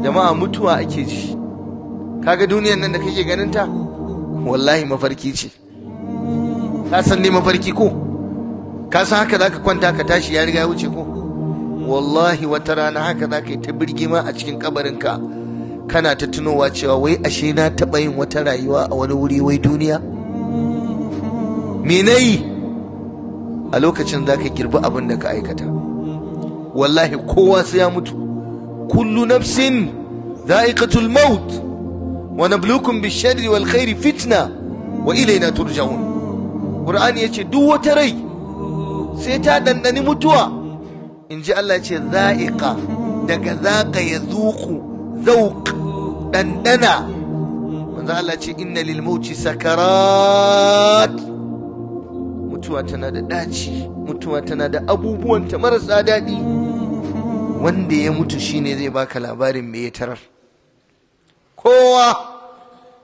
Jama'a, mutuwa ake ji. Kaga duniyar nan da kake ganin ta, wallahi mafarki ce. Ka san ne mafarki ko? Ka san haka zaka kwanta ka tashi ya riga ya wuce ko? Wallahi wata rana haka zaka yi ta birgima a cikin kabarinka, kana ta tunowa cewa wai ashe na taɓa yin wata rayuwa a wani wuri, wai duniya me nayi? A lokacin zaka girbi abin da ka aikata. Wallahi kowa sai ya mutu. Kullu nafsin dha'iqatul maut wa nabluukum bish-sharri wal khairi fitna wa ilayna turja'un. Qur'ani yace duk wata rai sai ta dandani mutuwa. Inji Allah yace dha'iqa, daga zaqa yazuqu zawq, dandana. Manzo Allah ce inna lil mauti sakarat. Mutuwa tana da daci, mutuwa tana da abubuwanta marasa daɗi. Wanda ya mutu shine zai baka labarin me ya tarar. Kowa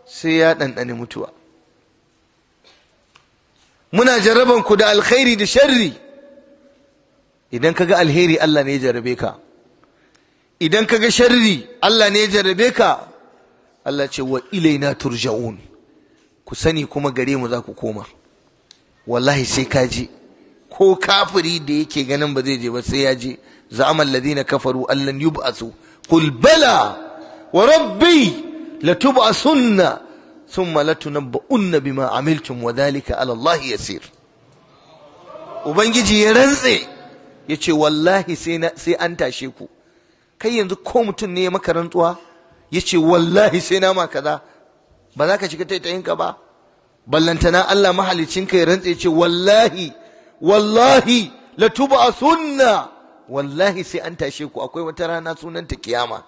sai ya ɗanɗani mutuwa. Muna jarraban ku da alkhairi da sharri. Idan kaga alheri, Allah ne ya jarrabe ka. Idan kaga sharri, Allah ne ya jarrabe ka. Allah ce wa ilaina turja'un. Ku sani kuma gare mu za ku koma. Wallahi sai ka je. Ko kafiri da yake ganin ba zai je ba, sai ya je. Za'ama alladhina kafaru allan yub'asu, qul bala wa rabbi latub'asunna thumma latunabba'unna bima amiltum wa dhalika ala Allah yasir. Ubangiji ya rantse yace wallahi sai an tashe ku. Kai yanzu ko mutum ne ya maka rantsuwa yace wallahi sai na ma kaza, ba za ka shiga taitayinka ba? Ballantana Allah mahalicinka ya rantse ce wallahi wallahi latub'asunna, wallahi sai an tashe ku. Akwai wata rana sunanta kiyama,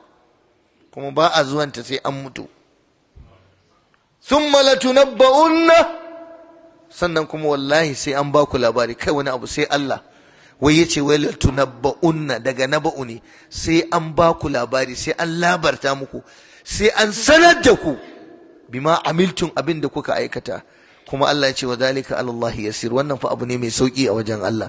kuma ba a zuwanta sai an mutu. Thumma latunabba'unna, sannan kuma wallahi sai an ba ku labari. Kai wani abu sai Allah. Wai yace wai latunabba'unna, daga naba'u ne, sai an ba ku labari, sai an labarta muku, sai an sanar da ku bima amiltum, abin da kuka aikata. Kuma Allah ya ce wa zalika ala Allah yasir. Wannan fa abu ne mai sauki a wajen Allah.